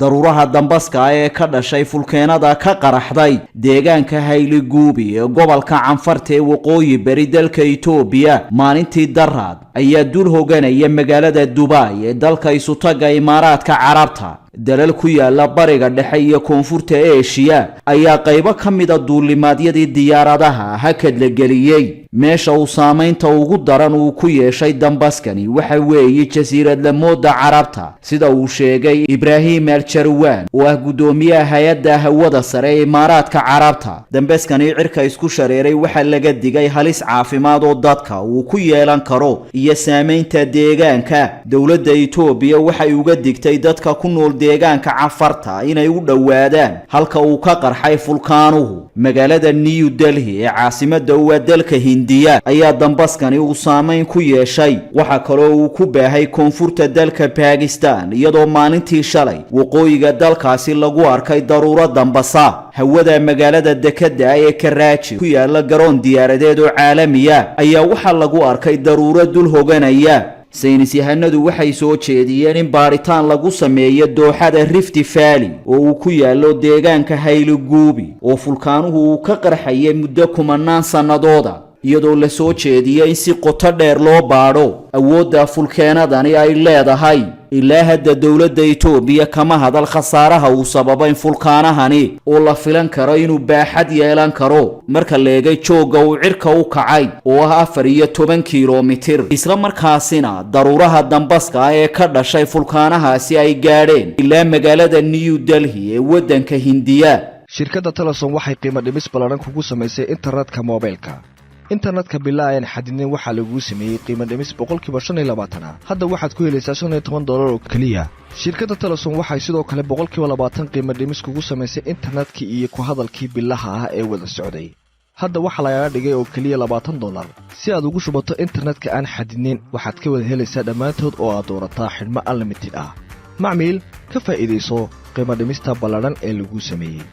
Daruuraha dambaska ee ka dhashay fulkeenada ka qaraxday deegaanka Hayliguubi ee gobolka Canfarta ee waqooyi beri dalka Itoobiya maalintii daraad ayaa dul hoganaya magaalada Dubai ee dalka Isutaga Imaaraadka Carabta. Dalal ku yaala Bariga Dhexe iyo Koonfurta Eshiya ayaa qaybo ka mida duulimaadyadii diyaaradaha hakad la geliyey. Meesha uu saamaynta ugu daran uu ku yeeshay dambaskani waxa weeye Jasiiradlamooda Carabta, sida uu sheegay Ibraahim Al Jarwaan, oo ah guddoomiyaha hay-adda hawada sare ee Imaaraadka Carabta. Dambaskani cirka isku shareeray waxaa laga digay halis caafimaad oo dadka uu ku yeelan karo iyo saamaynta deegaanka. Dowladda Itoobiya waxay uga digtay dadka ku nool deegaanka Cafarta inay u dhowaadaan halka uu ka qarxay fulkaanuhu. Magaalada New Delhi ee caasimada waa dalka Hindiya ayaa dambaskani uu saamayn ku yeeshay. Waxaa kaloo uu ku baahay koonfurta dalka Bakistan, iyadoo maalintii shalay waqooyiga dalkaasi lagu arkay daruuro dambasa. Hawada magaalada dekada ee Karaaji ku yaala garoon diyaaradeed oo caalamiya ayaa waxaa lagu arkay daruuro dul hoganaya. Saynis yahanadu waxay soo jeediyeen in baaritaan lagu sameeyo dooxada Rift Valley oo uu ku yaallo deegaanka Hayliguubi oo fulkaanuhu uu ka qarxayay muddo kumanaan sannadooda, iyadoo la soo jeediyey in si qoto dheer loo baadho awoodda fulkeenadani ay leedahay. Ilaa hadda dowladda Itoobiya kama hadal khasaaraha uu sababay fulkaanahani, oo la filan karo inuu baaxad yeelan karo marka la eegay joogga uu cirka u kacay oo ah 14 kilomitir, isla markaasina daruuraha dambaska ah ee ka dhashay fulkaanahaasi ay gaadheen ilaa magaalada New Delhi ee waddanka Hindiya. Shirkadda Telesom waxay qiimo dhimis ballaran kugu samaysay internetka moobilka. Internetka bilaa aan xadidnin waxaa laguu sameeyey qiimo dhimis 25% ah. Hadda waxaad ku helaysaa $15 oo keliya. Shirkadda Telesom waxay sidoo kale 20% qiimo dhimis kugu samaysay internetkii iyo ku hadalkii bilaha ah ee wada socday. Hadda waxaa lagaga dhigay oo keliya $20. Si aad ugu shubato internetka aan xadidnayn, waxaad ka wada helaysaa dhammaantood oo aad doorataa xidhmo unlimited ah. Macmiil, ka faa'iidayso qiimo dhimista ballaadhan ee laguu sameeyey.